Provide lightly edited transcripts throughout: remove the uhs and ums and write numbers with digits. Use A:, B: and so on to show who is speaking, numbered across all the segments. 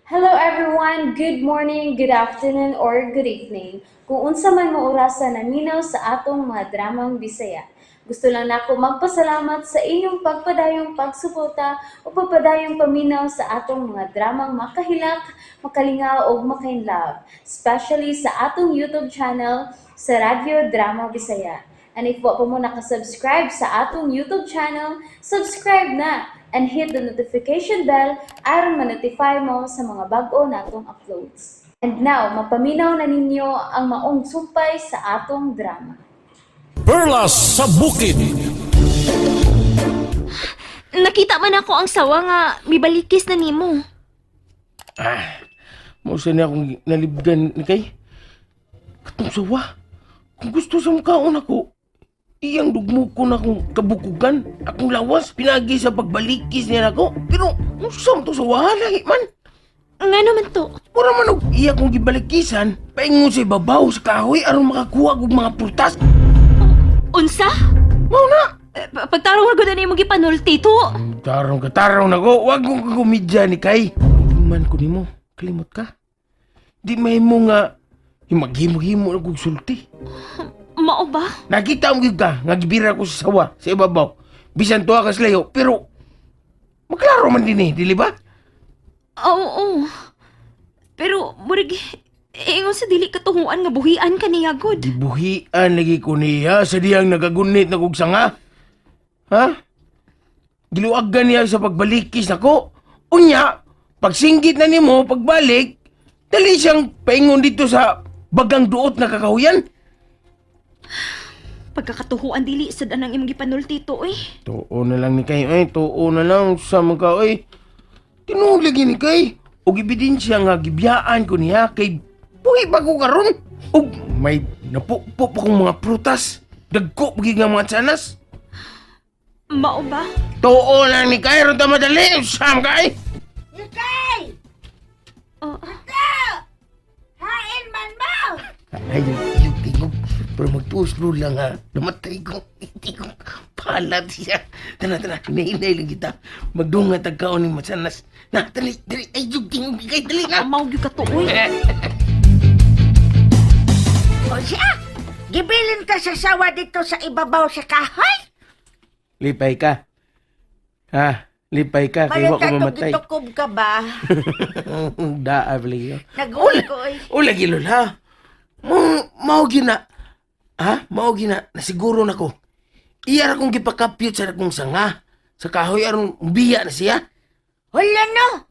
A: Hello everyone! Good morning, good afternoon, or good evening. Kung unsa man mo orasa naminaw sa atong mga dramang Bisaya. Gusto lang nako magpasalamat sa inyong pagpadayong pagsuporta o pagpadayong paminaw sa atong mga dramang makahilak, makalingaw ug makainlove, especially sa atong YouTube channel sa Radyo Drama Bisaya. And if wa pa mo nakasubscribe sa atong YouTube channel, subscribe na and hit the notification bell aron ma-notify mo sa mga bag-o natong uploads. And now, mapaminaw na ninyo ang maong sumpay sa atong drama.
B: Perlas sa Bukid.
C: Nakita man ako ang sawa nga mibalikis na nimo.
D: Ah, mao sa niya akong nalibgan ni kay. Katong sawa. Kung gusto sa mukaon ako, iyang dugmo ko na akong kabukugan, akong lawas, pinagi sa pagbalikis niya nako. Pero, unsa man to sawa, lagi man.
C: Nga naman to.
D: Mura man og iya kong gibalikisan, paingon sa ibabaw sa kahoy aron makakuha og mga prutas.
C: Unsa?
D: Mao na.
C: Eh, pagtarong ra gud na imong gipanulti to.
D: Tarong ka, tarong nako. Wag mong kakomedya ni Kay. Di man ko nimo. Kalimot ka. Di may mo nga maghimo-himo na kong sulti.
C: Mao ba?
D: Nakita mo gyud ka nga gibira ko sa sawa sa ibabaw. Bisan tuwa ka sa layo, pero maklaro man din eh, dili ba?
C: Oo. Pero murag ingon sa dili katuhuan nga buhian ka niya gud.
D: Gibuhian lagi ko niya sa diyang nagagunit na kog sanga. Ha? Giluagan niya sa pagbalikis nako. Unya, pagsinggit na nimo pagbalik, dali siyang paingon dito sa bagang duot na kakahuyan.
C: Pagkakatuhuan dili sad anang imong gipanulti to eh.
D: Tuo na lang ni kay, ay, tuo na lang sa mga ay. Tinuod lagi ni kay. Og ebidensya nga gibiyaan ko niya kay buhi pa ko karon. Og may napupo pa kong mga prutas. Dagko pagi nga mga sanas.
C: Mao ba?
D: Tuo lang ni kay ron ta madali sa mga ay.
E: Ikay!
C: Oo.
E: Hain man mo!
D: Ay, yung tingog. Pero magtuslo lang ha. Namatay ko. Hindi ko palat siya. Tana, tana. Hinahinay lang kita. Magdunga tagkaon ni Masanas. Na, dali, dali. Ay, yung tingog kay dali na.
C: Mao gyud ka to oy.
E: O siya! Gibilin ka sa sawa dito sa ibabaw sa kahoy!
D: Lipay ka. Ha? Lipay ka. Kaya wa ko
E: Malata
D: mamatay.
E: gitukob ka ba?
D: Daa, bali.
E: Nag-uwi ko eh.
D: Ula, gilol ha. Mo, mao gina. Ha? Mao gina. Nasiguro na ko. Iya ra kong gipakapyot sa akong sanga. Sa kahoy aron biya na siya.
E: Wala no!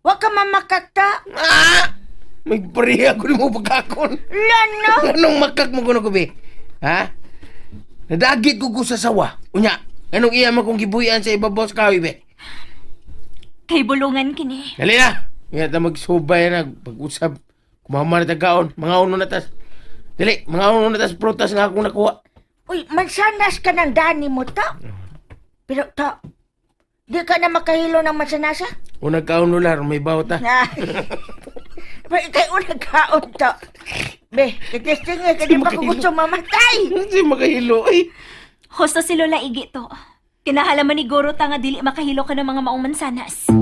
E: Wa ka mamakakta!
D: Ah! May pareha ko ni mo pagkakon.
E: Wala no!
D: Anong makak mo kuno ko be? Ha? Nadagit ko ko sa sawa. Unya, anong iya mo kong gibuyan sa ibabaw sa kahoy be?
C: Kay bulungan kini.
D: Dali na! Nga ta magsubay na, pag-usap. Kumama na tagaon, mga uno na tas. Dali, mga uno na tas prutas nga akong nakuha.
E: Uy, mansanas ka ng dani mo ta! Pero ta, di ka na makahilo ng mansanasa?
D: Unag kaon lular, may bawat ta.
E: Na. Pero ikay unang kaon ta. Be, kitisting eh, kaya di pa ko gusto mamatay!
D: Hindi makahilo, ay.
C: Husto si Lola Igi to. Kinahalaman ni Goro ta nga dili makahilo ka ng mga maong mansanas.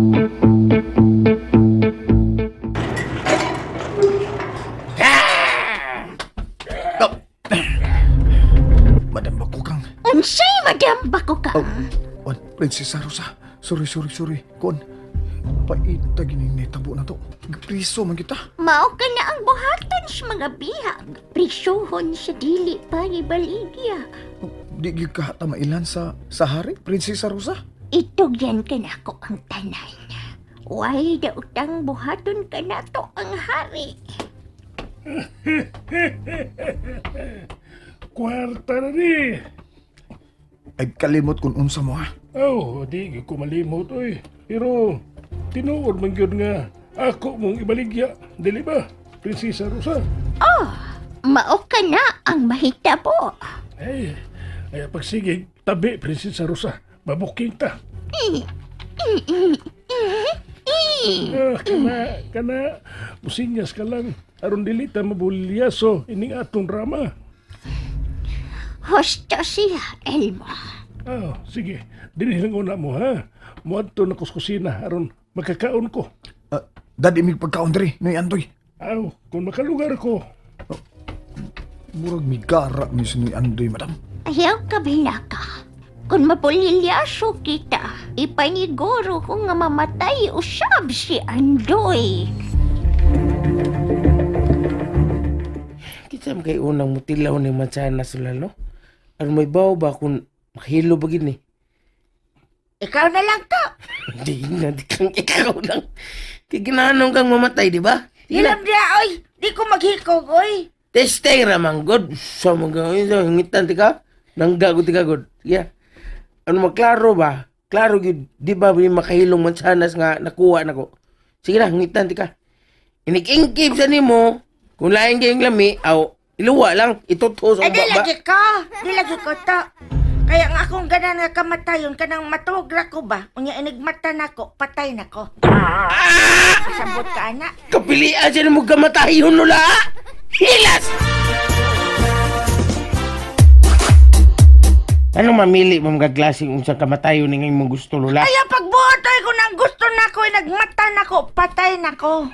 D: Oh.
F: Madam Bakukang.
C: Unsay madam bako ka?
F: Oh, on, Prinsesa Rosa. Sorry, sorry, sorry. Kon, paita gining netabo na to. Priso man kita.
G: Mao ka na ang buhaton sa mga bihag. Prisohon sa dili pa ni Baligya.
F: Di gyud ka hata mailan sa hari, Prinsesa Rosa.
G: Itugyan ka nako ang tanan. Way dautang buhaton ka nato ang hari.
H: Kwarta na ni.
F: Ay kalimot kun unsa mo ha.
H: Oh, di gyud ko malimot oy. Pero tinuod man gyud nga ako mong ibaligya, dili ba? Prinsesa Rosa.
G: Mao ka na ang mahitabo.
H: Ay, ay pagsigig tabi Prinsesa Rosa. Mabuking ta. Ah, kana kana musinyas ka lang aron dili ta mabulyaso ining atong drama.
G: Husto siya, Elmo.
H: Ah, sige. Dinhi lang una mo ha. Muadto na kus kusina aron makakaon ko.
F: Ah, Dadi mig pagkaon diri, Noy Andoy.
H: Aw, kung makalugar ko.
F: Murag migara mi si Noy Andoy, madam.
G: Ayaw ka binaka. Kung mapulilyaso kita, ipaniguro ko nga mamatay usab si Andoy.
D: Kita man kay unang mutilaw ni mansanas sila, no? Ano may bawo ba kung makahilo ba gini?
E: Ikaw na lang to.
D: Hindi na, di kang ikaw lang. Kay ginahanong kang mamatay, di ba? Sige na.
E: Hilam diya, oy. Di ko maghikog, oy.
D: Testing ramang god. Sa mga hingitan ti ka. Nangga ko ti ka god. Yeah. Ano maklaro ba? Klaro gyud, di ba may makahilong mansanas nga nakuha nako. Sige na, hingitan ti ka. Inikingkib sa nimo, kung lain kayong lami, aw iluwa lang, ituto sa
E: Ay, di
D: baba.
E: lagi ko. Di lagi ko to. Kaya nga akong ganan nga kamatayon, kanang matugra ko ba? Unya inigmata nako, patay nako. Kasabot ka, anak.
D: Kapilian siya nimo kamatayon nula. Hilas! Anong mamili mo mga klaseng unsang kamatayon ni imong gusto lula?
E: Kaya pagbuot ay kung ang gusto nako, inagmata nako, patay nako.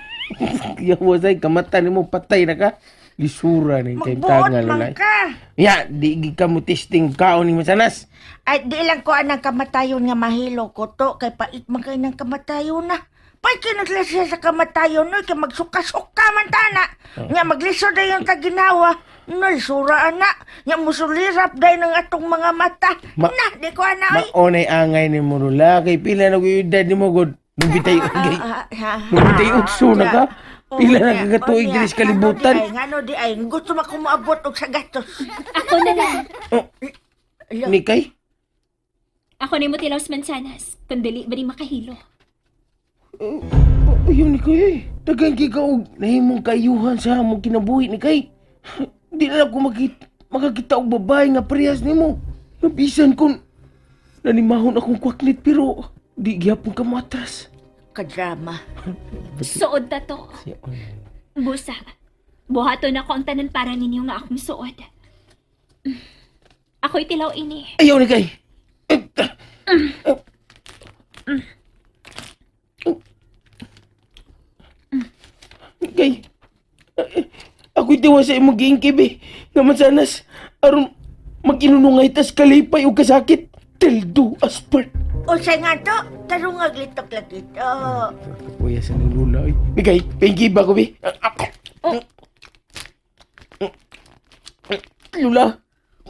D: Yawa say kamata nimo patay na ka. Lisura ni kay
E: Magbuot
D: tanga
E: man
D: lula.
E: ka.
D: Ya, di gid ka mo testing kaon ni masanas.
E: Ay, di lang ko anang kamatayon nga mahilo ko to, kay pait man kay ng kamatayon na. Pait kay nagla siya sa kamatayon, noy, kay magsuka-suka man tana. Nga maglisod na yung kaginawa. Noy, sura ana. Nga musulirap day ng atong mga mata. Na, di ko ana, oy.
D: Maonay angay ni mo lula kay pila na ko edad nimo god. Nubitay kay
E: Ah,
D: nubitay utso na ka. Pila na ka katuig
E: Unya,
D: diri sa kalibutan.
E: Ngano di ay, gusto man ko moabot og sa gatos.
C: Ako na lang.
D: Oh. Ni kay
C: Ako ni mo tilaw sa mansanas. Kung dili ba ni makahilo.
D: Ayaw ni kay. Eh. Dagan kay ka og nahimong kaayuhan sa among kinabuhi ni kay. Di na lang ko makakita og babae nga parehas nimo. Nabisan kon nanimahon akong kwaknit pero di gyapon ka moatras.
E: Kadrama.
C: Suod ta to. Busa. Buhaton ako ang tanan para ninyo nga akong suod. Ako'y tilaw ini.
D: Ayaw ni kay. Kay. Ako'y tiwa sa imong giingkib eh. Nga mansanas, aron mag-inunungay tas kalipay o kasakit. Till do us part.
E: Unsay nga to? Tarungag litok lagi to.
D: Kapuya sa ning lula. Oy. Bigay, pingi ba ko bi? Lula.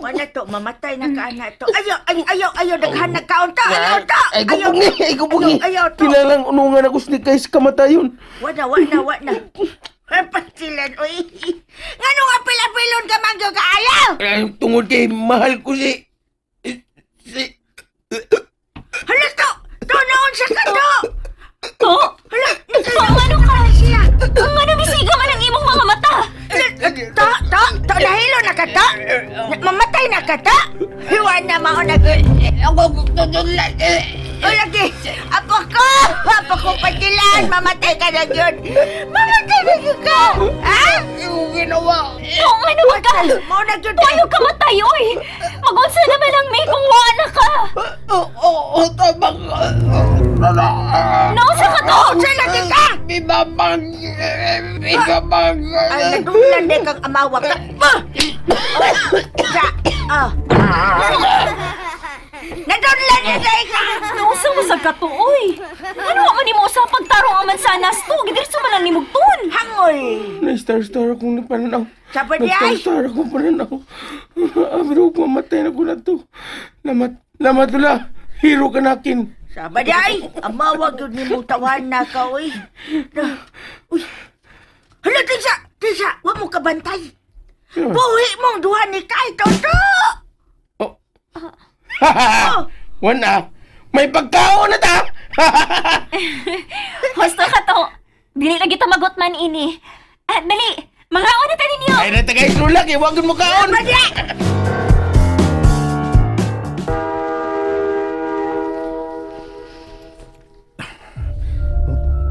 E: Wala to, mamatay na ka na to. Ayaw, ay, ayaw, ayaw, daghan na kaon to, ayaw to!
D: Ay, gubong ni, ay gubong ni.
E: Ayaw, ayaw to.
D: Kilalang unungan ako sa kay sa kamatayon.
E: Wala, wala, wala. Ay, pasilan, oy. Ngano nga pila-pilon ka man ka ayaw?
D: Ay, tungod kay mahal ko si... Si...
E: Hala to! To, naon sa ka to!
C: To!
E: Hala,
C: To, ano ka? Ang ano bisiga man ang imong mga mata?
E: To, to, to, nahilo na ka to? Mamatay na ka to? Hiwa na, mao na.
D: Ako gusto nila.
E: O lagi, apo ko! Apo ko patilan! Mamatay ka na yun! Mamatay na yun ka! Ha?
D: Yung ginawa.
C: To, ano ba ka?
E: Mao na yun.
C: Tuyo ka matay, oy! Magunsa naman ang may kung wa na ka!
D: Oo, oo, tama ka.
C: Nausa ka to!
E: Unsa lagi ka?
D: Bibabang. Bibabang.
E: Ay, nadunglan din kang amawa ka. Ah! Sa, ah. Nadunglan din kay ka!
C: Nausa mo sa kato, oy! Ano man nimo sa pagtarong ang mansanas to? Gidiretso man lang nimog tun!
E: Hangol!
D: Na-star-star akong napananaw.
E: Sabi di ay!
D: Na-star-star akong pananaw. Ah, pero mamatay na ko na to. Lamat, lamat lula. Hero ka nakin.
E: Sabi di ay! Amawa yun ni mong tawahan na ka, oy. Na, uy! Hala, Tisa! Tisa! Huwag mo kabantay! Buhi mong duha ni Kai, Toto!
D: Oh. Wana. May pagkaon na ta.
C: Husto ka to! Dili lagi ta magot man ini. Ah, dali! Mga na ta ninyo!
D: Ay na ta guys, lula kay wag mo kaon.
E: Sabi di ay!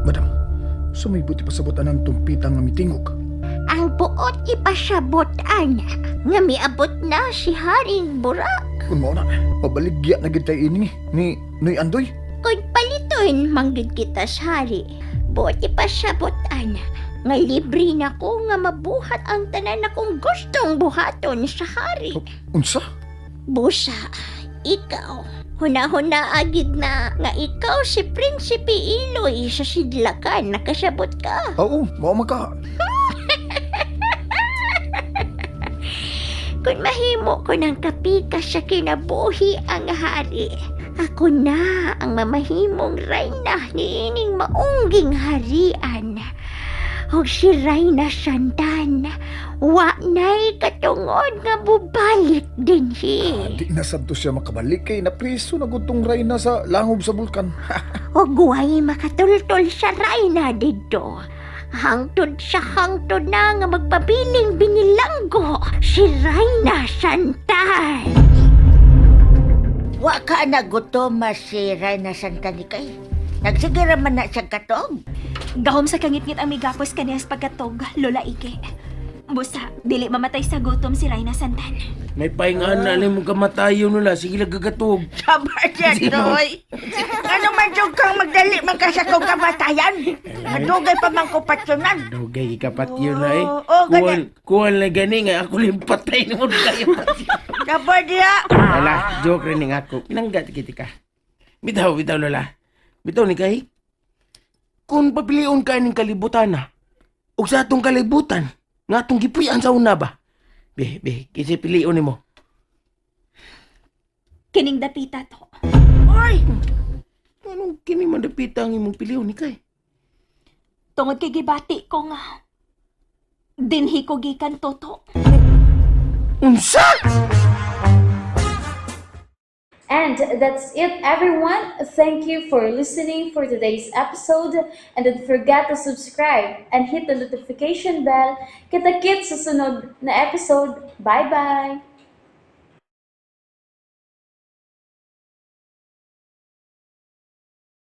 F: Madam, so may buti pasabot anang tumpita nga mitingog.
G: Ang buot ipasabot, anak, nga miabot na si Haring Burak.
F: Kung mao na, mabaligya na gid tayo ini ni Noy Andoy.
G: Kung paliton, manggid kita sa hari. Akong buot ipasabot ana nga libre na ko nga mabuhat ang tanan akong gustong buhaton sa hari.
F: Unsa?
G: Busa, ikaw, huna-huna agid na nga ikaw si Prinsipe Iloy sa sidlakan, nakasabot ka.
F: Oo, mao man ka.
G: Kung mahimo ko ng kapika sa kinabuhi ang hari, ako na ang mamahimong rayna niining maungging harian. Og si Rayna Santan, wa na'y katungod nga bubalik dinhi.
F: Di na sad to siya makabalik kay napriso na gud tong rayna sa langob sa bulkan.
G: Og way makatultol sa Rayna didto. Hangtod sa hangtod na nga magpabiling binilanggo si Rayna Santan.
E: Wa ka na gutom si Reyna Santanikay. Nagsige ra man na siya katog.
C: Gahom sa kangitngit ang migapos kaniyas pagkatog, Lola Ike. Busa, dili mamatay sa gutom si Reyna Santan.
D: May pahingaan na alam mo kamatayon nula. Sige lang gagatog.
E: Sabar siya, Toy. Ano man jud kang magdali man ka sa kong kamatayan? Madugay pa man ko patyonan.
D: Dugay ikapat yun na eh.
E: Oo, gani.
D: Kuwan, kuwan lang gani nga. Ako lang patay na mo kayo.
E: Sabar diya.
D: Lola, joke rin nga ako. Pinanggat kiti ka. Bitaw, bitaw, Lola. Bitaw ni kay. Kung papilion ka ning kalibutan na, ug sa atong kalibutan, nga atong gipuy-an sa una ba? Be, be, kasi pilion nimo.
C: Kining dapita to.
E: Oy!
D: Anong kini man dapita ang imong pilion ni kay?
C: Tungod kay gibati ko nga. Dinhi ko gikan toto.
D: Unsa?
A: And that's it, everyone. Thank you for listening for today's episode. And don't forget to subscribe and hit the notification bell. Kita-kits sa sunod na episode. Bye-bye!